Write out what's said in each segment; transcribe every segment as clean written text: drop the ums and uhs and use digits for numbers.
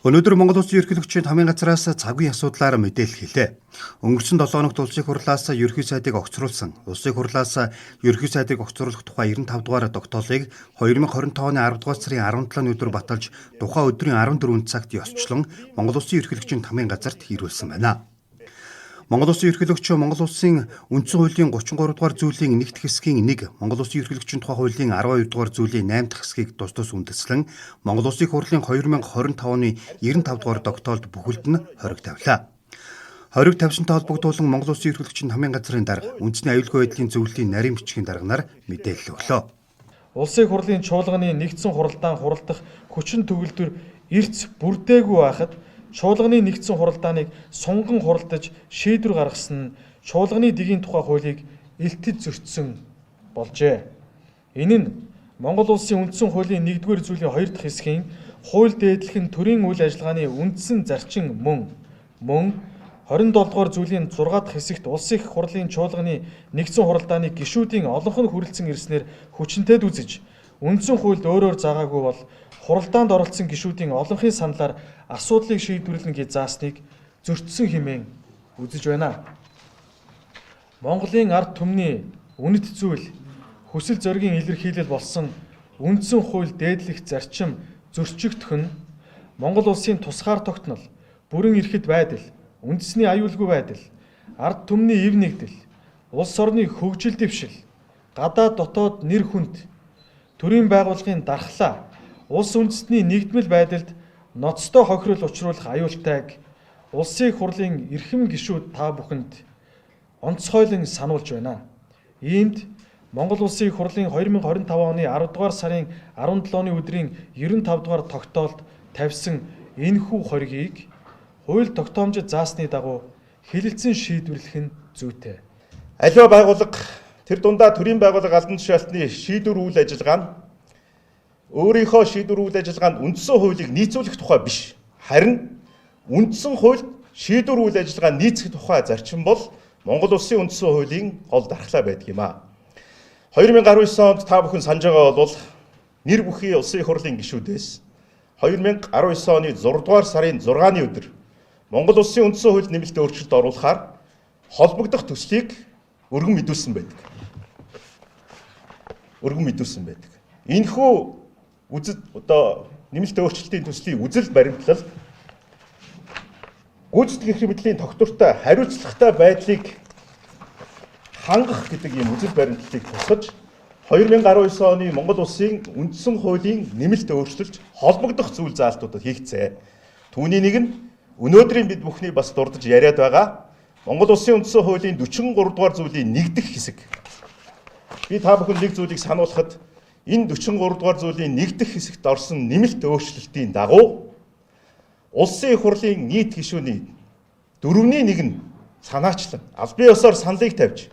Өнөөдөр Монгол Улсын ерөнхийлөгчийн тамийн газраас цагийн асуудлаар мэдээлэл хийлээ. Өнгөрсөн 7 хоногт Улсын их хурлаас ерөнхий сайдыг огцруулсан. Улсын их хурлаас ерөнхий сайдыг огцруулах тухай 95 дугаар тогтоолыг 2025 оны 10 дугаар сарын 17-ны өдөр баталж тухайн өдрийн 14 цагт ёсчлон Монгол Улсын ерөнхийлөгчийн тамийн газарт ирүүлсэн байна. Монгол Улсын ерөнхийлөгч Монгол Улсын үндсэн хуулийн 33 дугаар зүйлийн 1 дахь хэсгийн 1, Монгол Улсын ерөнхийлөгчийн тухай хуулийн 12 дугаар зүйлийн 8 дахь хэсгийг тус тус үндэслэн Монгол Улсын их хурлын 2025 оны 95 дугаар тогтоолд бүхэлд нь хориг тавилаа. Хориг тавьсантай холбогдуулан Монгол Улсын ерөнхийлөгчийн тамийн газрын дарга үндэсний аюулгүй байдлын зөвлөлийн нарийн бичгийн дарганаар мэдээлэл өглөө. Улсын хурлын чуулганы нэгдсэн хуралдаан хуралдах хүчин төгөлдөр эрц бүрдээгүй байхад чуулганы нэгдсэн хуралдааныг сунган хуралдаж шийдвэр гаргасан нь чуулганы дэгийн тухай хуулийг элтэд зөрчсөн болжээ. Энэ нь Монгол Улсын үндсэн хуулийн 1-р зүйлийн 2 дахь хэсгийн хууль дээдлэх нь төрийн үйл ажиллагааны үндсэн зарчим мөн 27 дугаар зүйлийн 6 дахь хэсэгт Улсын их хурлын чуулганы нэгдсэн хуралдааны гишүүдийн олонх нь хүрэлцэн ирснээр хүчинтэйд үзэж үндсэн хуульд өөрөөр заагаагүй бол хуралдаанд оролцсон гишүүдийн олонхын саналаар асуудлыг шийдвэрлэнэ гэж заасныг зөрчсөн хэмээн үзэж байна. Монголын ард түмний үнэт зүйл хүсэл зоригийн илэрхийлэл болсон үндсэн хууль дээдлэх зарчим зөрчигдөх нь Монгол улсын тусгаар тогтнол, бүрэн эрхэд байдал, үндэсний аюулгүй байдал, ард түмний эв нэгдэл, улс орны хөгжил дэвшил, гадаад дотоод нэр хүнд, төрийн байгууллагын дархлаа, улс үндэстний нэгдмэл байдалд ноцтой хохирол учруулах аюултайг Улсын их хурлын эрхэм гишүүд та бүхэнд онцгойлон сануулж байна. Иймд Монгол Улсын их хурлын 2025 оны 10 дугаар сарын 17-ны өдрийн 95 дугаар тогтоолд тавьсан энэхүү хоригыг хууль тогтоомжид заасны дагуу хэлэлцэн шийдвэрлэх нь зүйтэй. Аливаа байгууллага тэр дундаа төрийн байгууллага албан тушаалтны шийдвэр үйл ажиллагаа нь өөрийнхөө шийдвэр үйл ажиллагаанд үндсэн хуулийг нийцүүлэх тухай биш. Харин үндсэн хуульд шийдвэр үйл ажиллагаа нийцэх тухай зарчим бол Монгол Улсын үндсэн хуулийн гол дархлаа байдаг юм аа. 2019 онд та бүхэн санаж байгаа бол нэр бүхий Улсын их хурлын гишүүдээс 2019 оны 6 дугаар сарын 6-ны өдөр Монгол Улсын үндсэн хуульд нэмэлт өөрчлөлт оруулахаар холбогдох төслийг өргөн мэдүүлсэн байдаг. Өргөн мэдүүлсэн байдаг. Энэхүү үзэл одоо нэмэлт өөрчлөлтийн төслийн үзэл баримтлал гүйцэтгэх эрх мэдлийн тогтвортой хариуцлагатай байдлыг хангах гэдэг ийм үзэл баримтлалыг тусгаж 2019 оны Монгол Улсын үндсэн хуулийн нэмэлт өөрчлөлт холбогдох зүйл заалтуудад хийгдсэн. Түүний нэг нь өнөөдрийн бид бүхний бас дурдж яриад байгаа Монгол Улсын үндсэн хуулийн 43 дугаар зүйлийн 1 дахь хэсэг. Би та бүхэнд нэг зүйлийг сануулхад энэ 43 дугаар зүйлийн 1 дахь хэсэгт орсон нэмэлт өөрчлөлтийн дагуу Улсын их хурлын нийт гишүүний 1/4 нь санаачлан албан ёсоор саналыг тавьж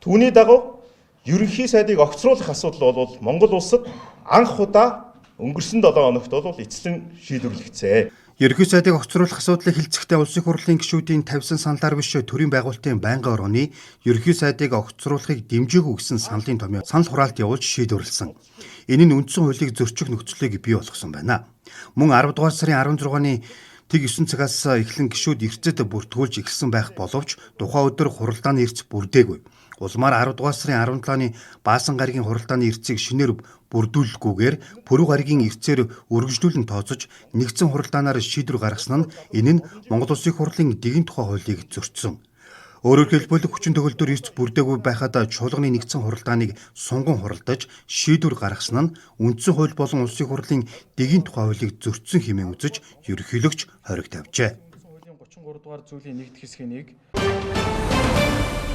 түүний дагуу ерөнхий сайдыг огцруулах асуудал бол Монгол улсад анх удаа өнгөрсөн 7 хоногт бол эцлэн шийдвэрлэгдсэн. Ерөнхий сайдыг огцруулах асуудлыг хэлцэхдээ Улсын их хурлын гишүүдийн тавьсан саналаар биш төрийн байгуулалтын байнгын орооны ерөнхий сайдыг огцруулахыг дэмжээгүй гэсэн саналын томьёо санал хураалт явуулж шийдвэрлэсэн. Энэ нь үндсэн хуулийг зөрчих нөхцөлийг бий болгосон байна. Мөн 10 дугаар сарын 16-ны тэг 9 цагаас эхлэн гишүүд эрцэд бүртгүүлж эхэлсэн байх боловч тухайн өдөр хуралдааны эрц бүрдээгүй. Улмаар 10 дугаар сарын 17-ны Баасан гарагийн хуралдааны эрцийг шинээр бүрдүүлэлгүйгээр Пүрэв гарагийн эрцээр өргөжлүүлэн тооцож нэгдсэн хуралдаанаар шийдвэр гаргасан нь энэ нь Монгол Улсын их хурлын дэгийн тухай хуулийг зөрчсөн. Өөрөөр хэлбэл хүчин төгөлдөр эрц бүрдээгүй байхад чуулганы нэгдсэн хуралдааныг сунган хуралдаж шийдвэр гаргасан нь үндсэн хууль болон Улсын их хурлын дэгийн тухай хуулийг зөрчсөн хэмээн үзэж ерөнхийлөгч хориг тавьжээ. Хуулийн 33 дугаар зүйлийн 1 дахь хэсгийн 1